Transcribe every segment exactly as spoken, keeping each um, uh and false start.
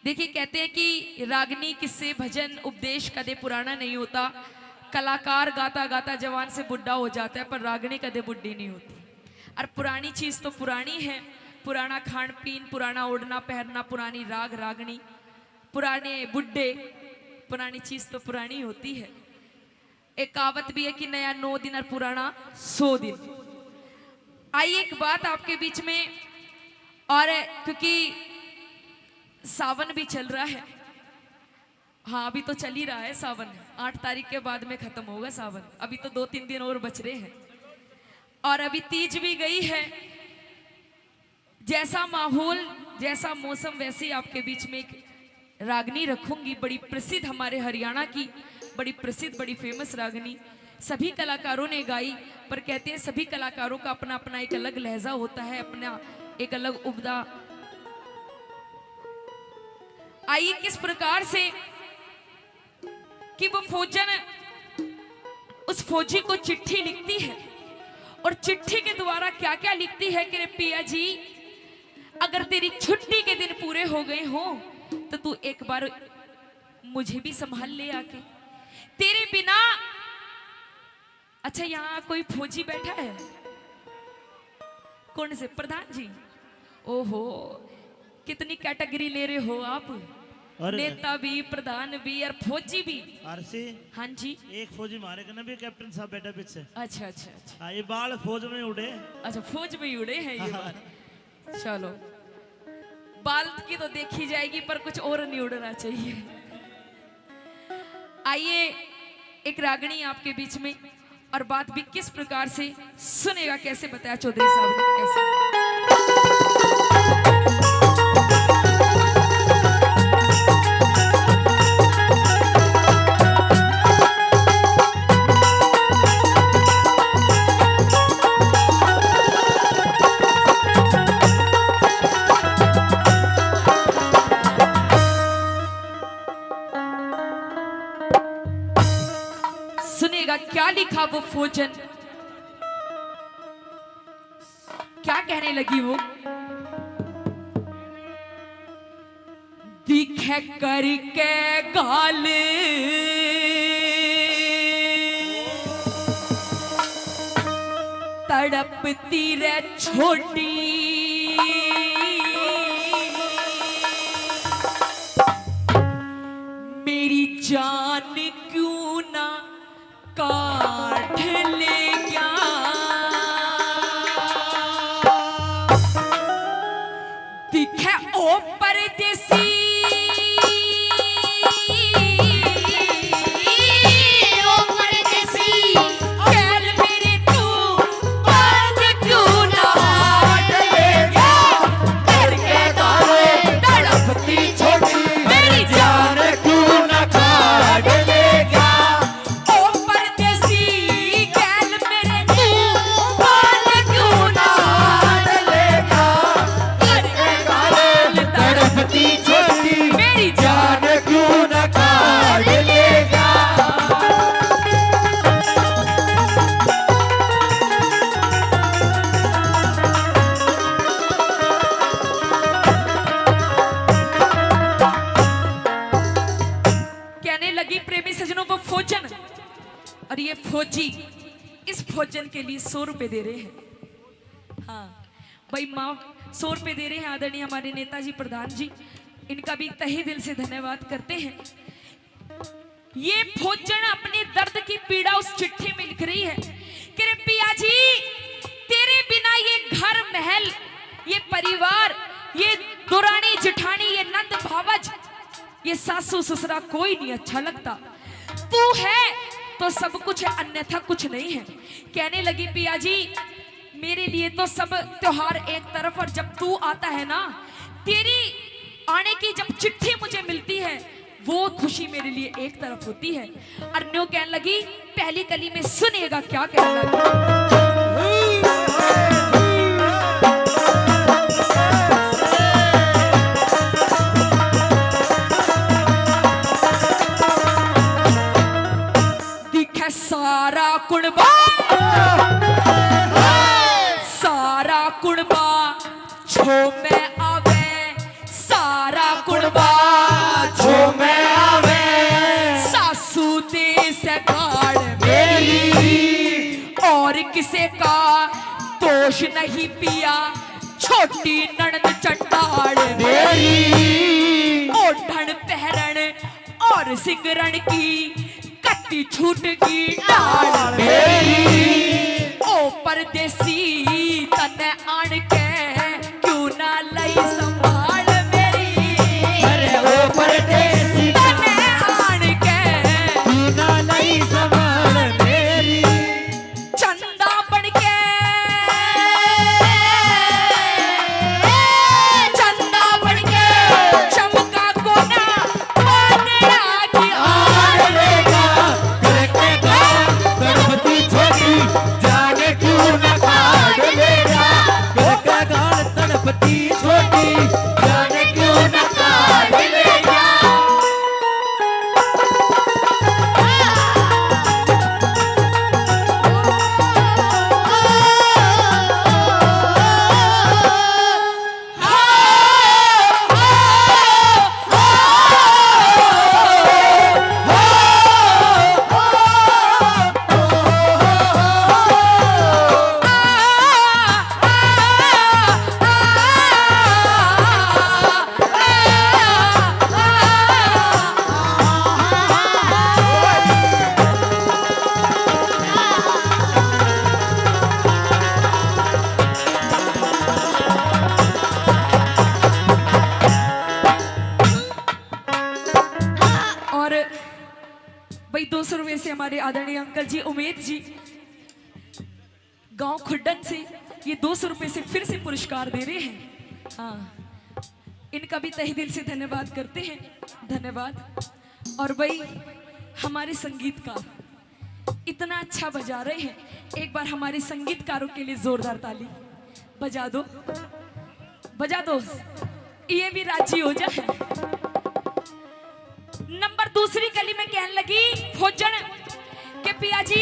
देखिए, कहते हैं कि रागनी, किस्से, भजन, उपदेश कदे पुराना नहीं होता। कलाकार गाता गाता जवान से बुढ़ा हो जाता है, पर रागनी कदे बुढ़ी नहीं होती। और पुरानी चीज तो पुरानी है। पुराना खान पीन, पुराना ओढ़ना पहनना, पुरानी राग रागनी, पुराने बुढ़े, पुरानी चीज तो पुरानी होती है। एक कहावत भी है कि नया नौ दिन और पुराना सौ दिन। आई एक बात आपके बीच में, और क्योंकि सावन भी चल रहा है, हाँ, अभी तो चल ही रहा है सावन, आठ तारीख के बाद में खत्म होगा सावन, अभी तो दो तीन दिन और बच रहे हैं, और अभी तीज भी गई है। जैसा माहौल, जैसा मौसम, वैसे ही आपके बीच में एक रागनी रखूंगी, बड़ी प्रसिद्ध हमारे हरियाणा की, बड़ी प्रसिद्ध, बड़ी फेमस रागनी। सभी कलाकारों ने गाई, पर कहते हैं सभी कलाकारों का अपना अपना एक अलग लहजा होता है, अपना एक अलग उम्दा। आइए, किस प्रकार से कि वो फौजन उस फौजी को चिट्ठी लिखती है, और चिट्ठी के द्वारा क्या क्या लिखती है कि रे पिया जी, अगर तेरी छुट्टी के दिन पूरे हो गए हो तो तू एक बार मुझे भी संभाल ले आके। तेरे बिना, अच्छा, यहाँ कोई फौजी बैठा है? कौन से प्रधान जी? ओहो, कितनी कैटेगरी ले रहे हो आप। अरे। नेता भी, प्रधान भी और फौजी भी। आरसी। हाँ जी। एक फौजी मारे कने भी, कैप्टन साहब बैठा पीछे। अच्छा, अच्छा, अच्छा। हाँ, ये बाल फौज में उड़े। अच्छा, फौज में ही उड़े हैं ये हाँ। बाल। चलो, बाल की तो देखी जाएगी, पर कुछ और नहीं उड़ना चाहिए। आइए, एक रागनी आपके बीच में, और बात भी किस प्रकार से सुनेगा, कैसे बताया चौधरी साहब ने, कैसे। सुनेगा क्या लिखा वो फौजन, क्या कहने लगी वो। दिखे करके गाल तड़पती रे छोटी, मेरी जान क्यों ना काट ले गया। दिखे ओ परदेसी, ओ परदेसी, गैल मेरे तू बांध क्यों ना काट ले गया। करके गाल तड़पती छोटी, मेरी जान क्यों ना काट ले गया। ओ परदेसी, गैल मेरे तू बाल क्यों ना काट लेगा? करके गाल तड़पती छोटी, मेरी जान क्यों ना काट लेगा? कहने लगी प्रेमी सजनों को फौजन, और ये फौजी इस फौजन के लिए सौ रुपए दे रहे हैं। हाँ भाई, माँ सौ रुपए दे रहे हैं आदरणीय हमारे नेताजी प्रधान जी, इनका भी तहे दिल से धन्यवाद करते हैं। ये फौजन अपने दर्द की पीड़ा उस चिट्ठी में लिख रही है कि रे पिया जी, तेरे बिना ये घर महल, ये परिवार, ये दुरानी जिठानी, ये नंद भावज, ये सासू ससुरा कोई नहीं अच्छा लगता। तू है तो सब कुछ है, अन्यथा कुछ नहीं है। कहने लगी पिया जी, मेरे लिए तो सब त्योहार एक तरफ, और जब तू आता है ना, तेरी आने की जब चिट्ठी मुझे मिलती है, वो खुशी मेरे लिए एक तरफ होती है। और न्यू कहने लगी, पहली कली में सुनिएगा क्या कहने लगी। दिखे सारा कुणबा, सारा कुणबा छो में आवे, सारा कुणबा पिया, छोटी ननद चंडाल मेरी। ओढ़ण पहरण और सिंगरण की कत्ती छूट की डाल मेरी। ओ परदेसी, तन्ने आण के क्यों ना लई संभाल मेरी। अरे ओ परदेसी, तन्ने आण के क्यों ना लई संभाल मेरी। चंदा बन के, चंदा बन के चमका कोना, बादड़ा की आड़ लेगा। करके गाल तड़पती छोटी, जाने क्यों ना काढ़ लेगा। करके गाल तड़पती छोटी, जाने क्यों ना काढ़ लेगा। और भाई, दो सौ रुपए से हमारे आदरणीय अंकल जी उमेद जी, गांव खुड्डन से, ये दो सौ रुपए से फिर से पुरस्कार दे रहे हैं। हाँ, इनका भी तहे दिल से धन्यवाद करते हैं, धन्यवाद। और भाई, हमारे संगीतकार इतना अच्छा बजा रहे हैं, एक बार हमारे संगीतकारों के लिए जोरदार ताली बजा दो, बजा दो, ये भी राजी हो जाए। नंबर दूसरी कली में कहने लगी फौजन के पिया जी,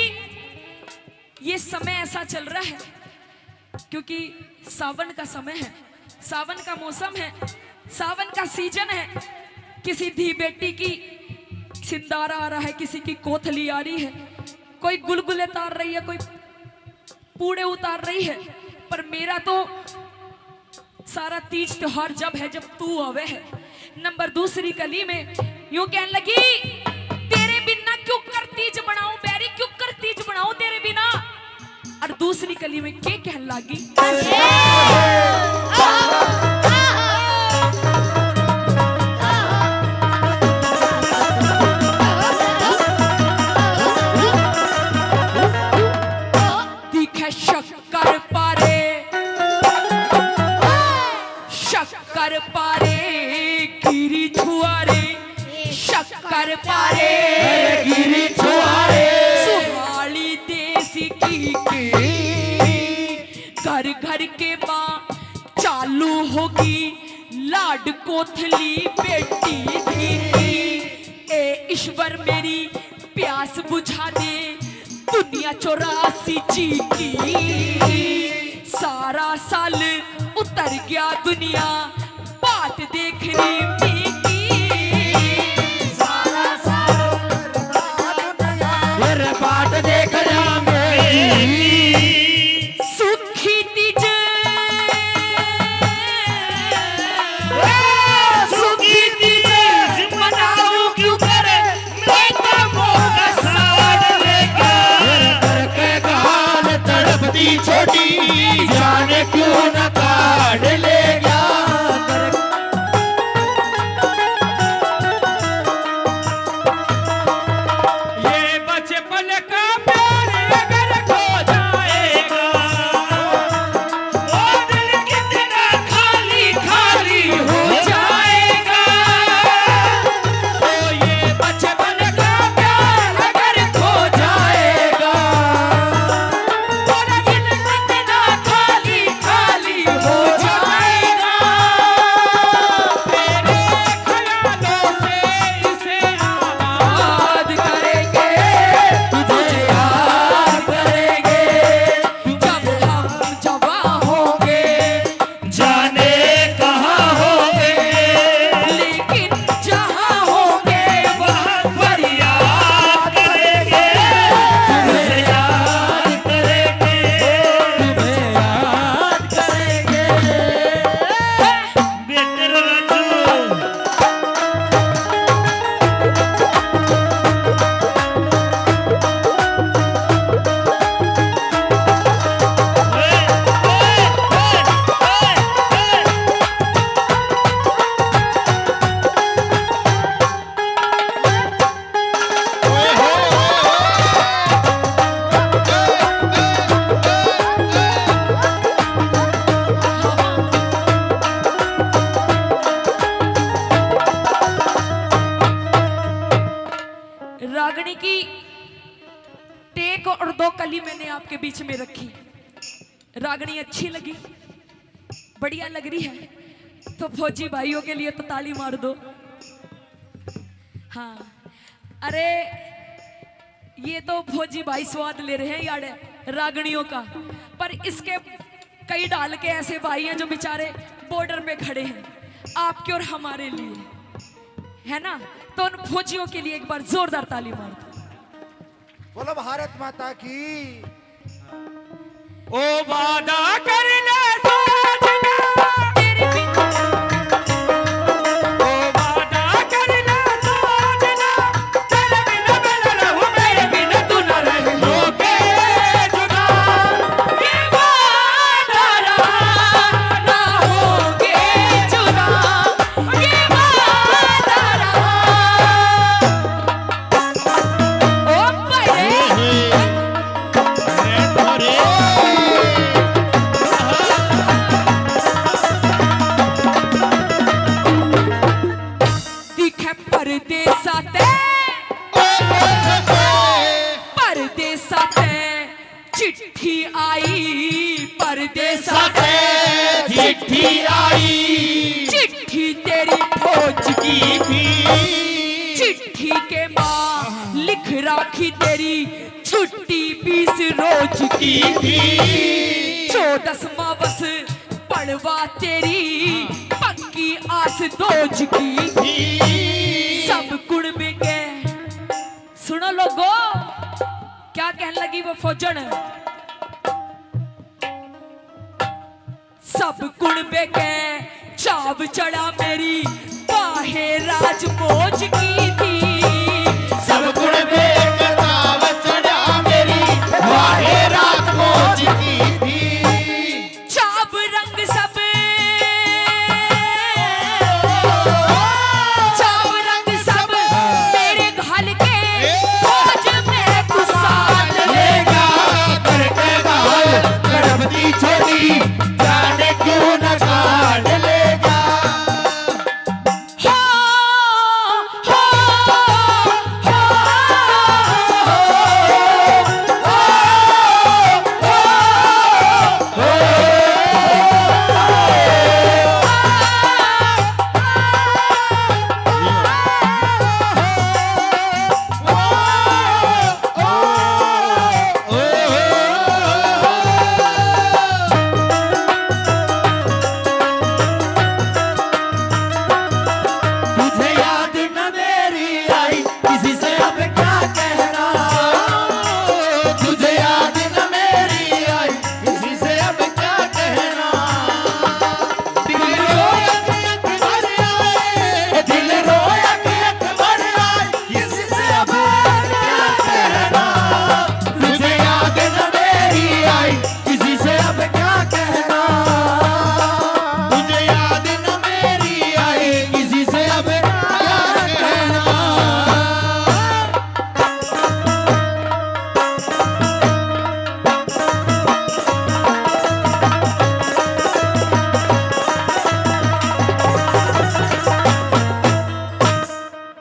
ये समय ऐसा चल रहा है, क्योंकि सावन का समय है, सावन का मौसम है, सावन का सीजन है। किसी धी बेटी की सिंदारा आ रहा है, किसी की कोथली आ रही है, कोई गुलगुले तार रही है, कोई पूड़े उतार रही है, पर मेरा तो सारा तीज त्योहार जब है, जब तू आवे है। नंबर दूसरी कली में यूं कहने लगी, तेरे बिना क्यों कर तीज बनाऊं बैरी, क्यों कर तीज बनाऊं तेरे बिना। और दूसरी कली में के कहने लगी, दिखे शक कर पारे, शक्कर पारे, गिरी छुआरे, शक्कर पारे, अरे गिरी छुआरे। सुहाली देसी की, की घर घर के माँ चालू होगी, लाड कोथली बेटी की, की। ए ईश्वर मेरी प्यास बुझा दे दुनिया चौरासी जी की। सारा साल उतर गया दुनिया बाट देख रही मी की। सारा साल उतर गया दुनिया, अरे बाट देख रहा मैं की। सुखी तीज, सुखी तीज मनाऊं क्यों कर, मैं तो मोह का साड़ लेगा। करके गाल तड़पती छोटी, जाने क्यों ना काढ़ लेगा। रागनी की टेक और दो कली मैंने आपके बीच में रखी। रागनी अच्छी लगी, बढ़िया लग रही है, तो फौजी भाइयों के लिए तो ताली मार दो। हाँ, अरे, ये तो फौजी भाई स्वाद ले रहे हैं यार रागनियों का, पर इसके कई डाल के ऐसे भाई हैं जो बेचारे बॉर्डर पे खड़े हैं आपके और हमारे लिए, है ना? तो उन फौजियों के लिए एक बार जोरदार ताली मार दो। बोलो भारत माता की। ओ वादा कर ले साजना, तेरे बिन ओ वादा कर ले साजना, तेरे बिन मैं न रहूं, मेरे बिन तू न रही, होके जुदा। ये वादा रहा, ना होंगे जुदा। ये वादा रहा। ओ भाई रे। दिखे परदेसा ते, परदेसा ते चिट्ठी आई, परदेसा ते चिट्ठी आई। चिट्ठी तेरी फौज की थी, चिट्ठी के माँ लिख राखी तेरी छुट्टी बीस रोज की थी। चौदसवां बस पड़वा तेरी पक्की आस दोज की थी। सब कुण में के सुनो लोगो, क्या कहने लगी वो फौजन। सब कुणबे के चाव चढ़ा मेरी, वाहे राज मौज की थी। सब कुणबे के चाव चढ़ा मेरी, वाहे राज मौज की थी। चाव रंग सब, चाव रंग सब मेरे घाल के फौज में घुसा लेगा। करके घाल तड़पती छोरी, जाने क्यों न काट लेगा। तुझे याद न मेरी आई, किसी से अब क्या कहना। तुझे याद न मेरी आई, किसी से अब क्या कहना। दिल रोया कि अकबर आए, दिल रोया कि अकबर आए, किसी से अब क्या कहना। तुझे याद न मेरी आई, किसी से अब क्या कहना। तुझे याद न मेरी आई, किसी से अब क्या कहना।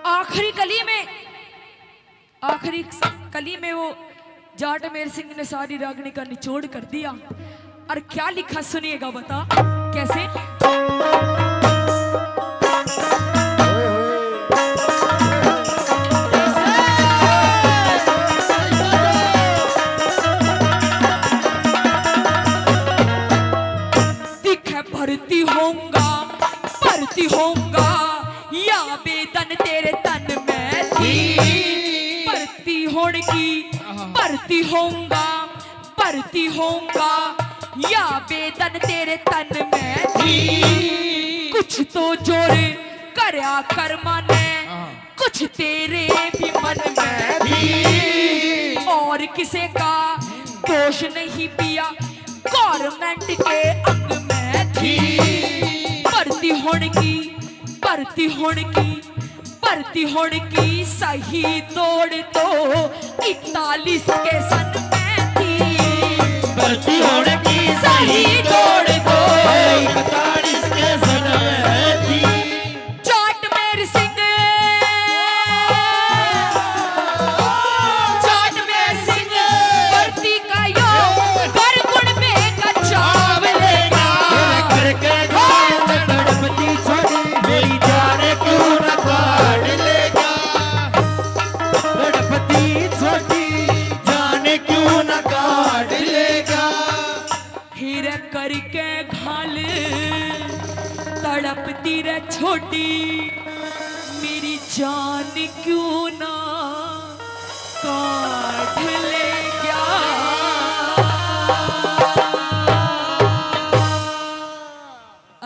आखिरी कली में, आखिरी कली में वो जाट मेर सिंह ने सारी रागनी का निचोड़ कर दिया। और क्या लिखा, सुनिएगा, बता कैसे। दिखे भर्ती होऊंगा, भर्ती होऊंगा, या बेदन तेरे तन में थी। भर्ती होण की, भर्ती होऊंगा, भर्ती होऊंगा, या बेदन तेरे तन में थी। कुछ तो जोर करया कर्मा ने, कुछ तेरे भी मन में थी। और किसे का दोष नहीं पिया, गवर्नमेंट के अंग में थी। भर्ती होण की, भर्ती होण की, भर्ती होण की सही दौड़ तो इकतालीस के सन में थी। भर्ती होण की सही दौड़ तो इकतालीस के सन में थी। जाट मेर सिंह, क्यों ना काट लेगा। हेर करके घाल तड़पती रे छोटी, मेरी जान क्यों ना काट